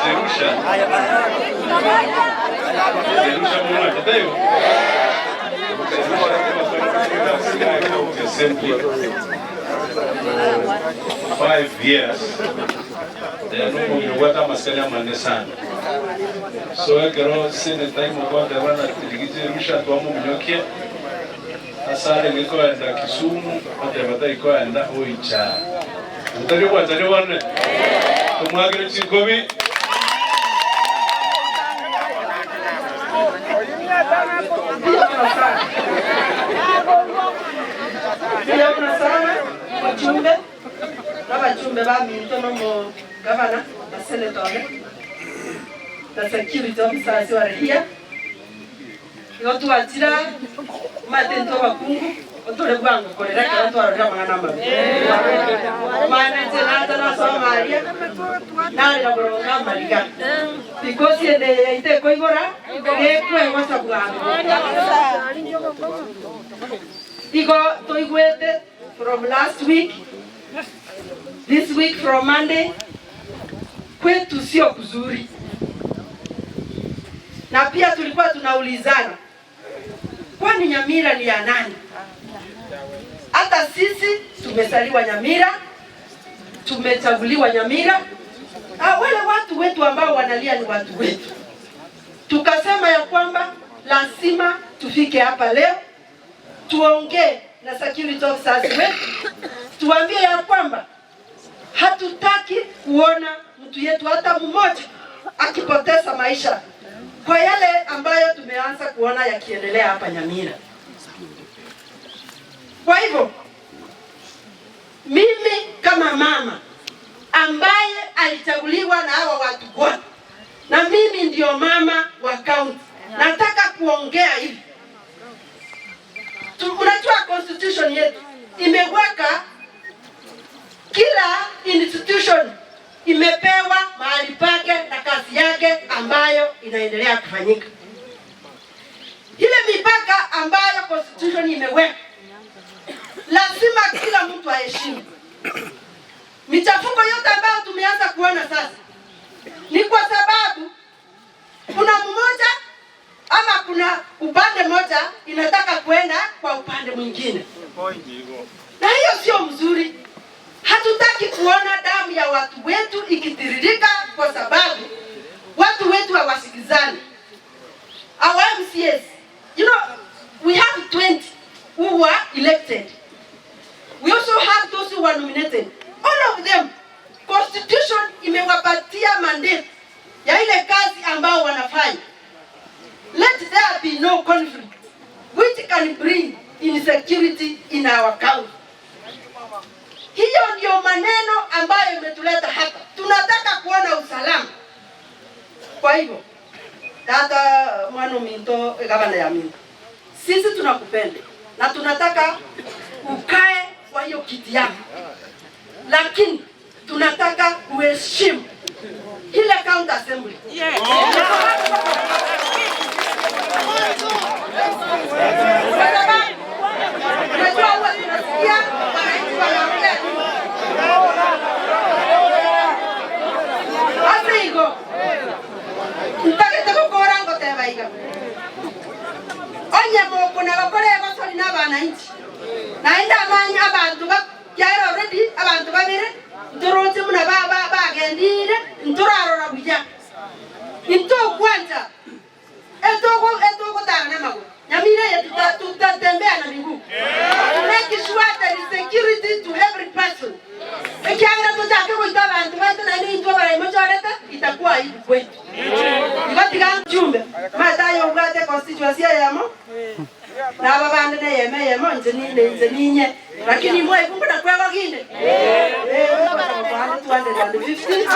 Jerusha. Jerusha mwana County Assembly 5 years nomogirogwata amasani amane sana. So ekero senator imogoteba tirigi Jerusha twamominyokia asare gikoenda Kisumu ateba taikoenda oicha utari gwachani bone tumwagire chinkobi. Mbuya sana wachumbe n'abachumbe ba Minto no gavana na senator na security officers wari here igo twachira matento bakungu otore bwangu korera kero twarorera mang'ana amabe mana nche nacha nasomaria narera boronga amariga because ende yaite koigora gekwegosa bwangu igo toigwete from last week, this week from Monday, kwetu sio kuzuri, na pia tulikuwa tunaulizana, kwani Nyamira ni ya nani? Hata sisi tumesaliwa Nyamira, tumechaguliwa Nyamira. Ah, wale watu wetu ambao wanalia ni watu wetu. Tukasema ya kwamba lazima tufike hapa leo tuongee na security officers wetu, tuambie ya kwamba hatutaki kuona mtu yetu hata mmoja akipoteza maisha kwa yale ambayo tumeanza kuona yakiendelea hapa Nyamira. Kwa hivyo mimi kama mama ambaye alichaguliwa na hawa watu wote, na mimi ndio mama wa county, nataka kuongea hivi. Unajua constitution yetu imeweka kila institution imepewa mahali pake na kazi yake ambayo inaendelea kufanyika. Ile mipaka ambayo constitution imeweka lazima kila mtu aheshimu. Michafuko yote ambayo tumeanza kuona sasa ni kwa sababu kuna mmoja ama kuna upande moja inataka kwenda kwa upande mwingine, na hiyo sio mzuri. Hatutaki kuona damu ya watu wetu ikitiririka kwa sababu watu wetu hawasikizani. Our MCAs, we have 20 who were elected. We also have those who were nominated. All of them, constitution imewapatia mandate ya ile kazi ambao wanafanya. Let there be no conflict which can bring insecurity in our county. Hiyo ndio maneno ambayo imetuleta hapa. Tunataka kuona usalama. Kwa hivyo, tata mwana Minto, gavana ya Minto, sisi tunakupenda na tunataka ukae kwa hiyo kiti yako, lakini tunataka uheshimu ile county assembly. Kwa sababu unajua huwa tunasikia wananchi wanaongea ase igo ntagete gukora ngoteba iga onye mukuna bakore gosori na abananchi naende amanya abantu bakiaira already abantu babere nturonche muna bagendire nturarora buya intokwanza etogotara na maguru Nyamira yetu tutatembea na miguu. Make sure there is security to every person. Ekiagira tuchake goita abantu baitu na ni intwe baraimochorete itakuwa aibu kwetu. Igatiga mjumbe matayo ubwate constituency yamo na aba bande ne yeme yemo nje ni nje ninye lakini mwe kumbe na kwego ginde eh 250.